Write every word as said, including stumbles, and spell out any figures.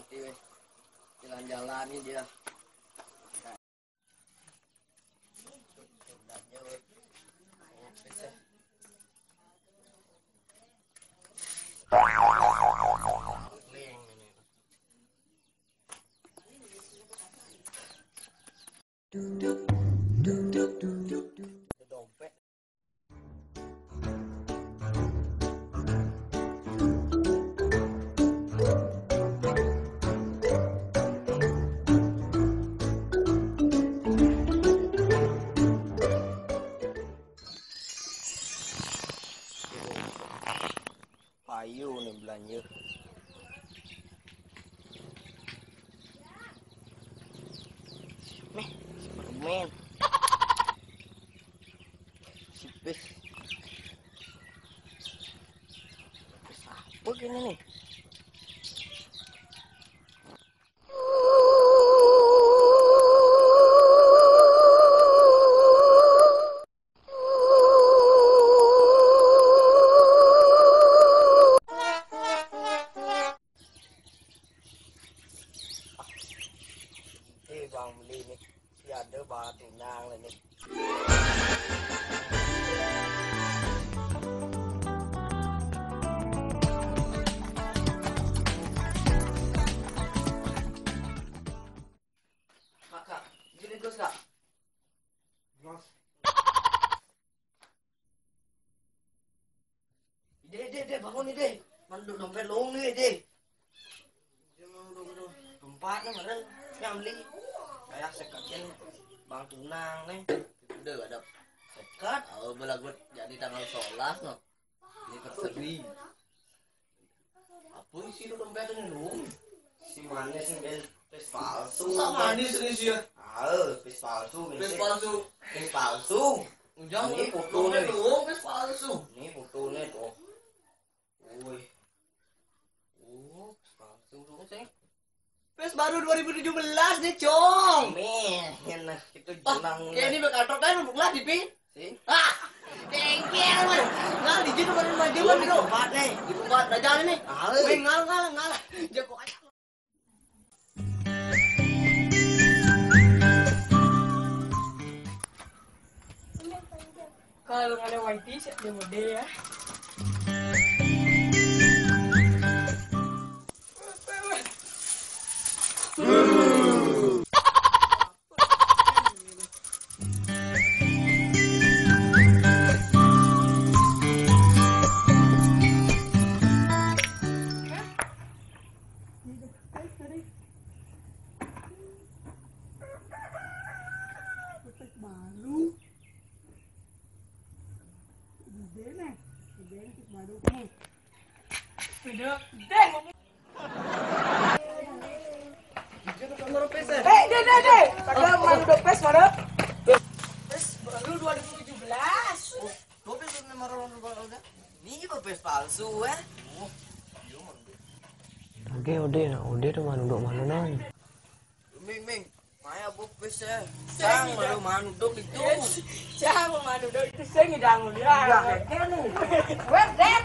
Jalan-jalan nih dia. Payu nih belanja. Nih, Superman. Sipis. Sipis apa gini nih? Eh, Bang Beli nih. Si ada batu nang nih. Kak, Kak, gini terus, Kak. Terus. Deh, deh, deh, bangun nih, deh. Manduk dompet lu nih, deh. Tempatnya mana? Yang beli. Kayak sekatin Bang Tunang nih. Udah ada sekat, oh, belagut jadi tanggal sebelas no. Ini terseri. Apa isi lu dompet ini lu? Si manis nih, Ben. Pes palsu. Masa manis ini sih ya? Ah, pes palsu, Pes palsu. Pes palsu. Ujang ini foto nih. Lu, pes palsu. Ini foto nih tuh. Woi. Oh, pes palsu tuh sih. Pes baru dua ribu tujuh belas nih, Cong. Nih, enak itu jelang. Kayak ini bakal trot aja lu lah di pin. Sih. Ah, dengkel, man. Ngal di situ baru maju, man, bro. Tempat nih. Di tempat raja nih. Ah. Weh, ngal, ngal, ngal. Jago aja. Kalau nggak ada Y T, siap dia mode ya. Baru. Gede nih. Gede nih, baru nih. Gede. Gede. Nomor pes ya? Eh, deh, deh, deh. Kagak main udah pes, mana? Pes baru dua ribu tujuh belas. Gua pes nomor udah. Ini juga pes palsu, eh. Oke, udah, nah, udah tuh, mana duduk mana nang. Ming, Ming, maya buk pes ya. Cang, malu manu dok itu. Cang, manu dok itu saya ngidang dia. Wes, deh.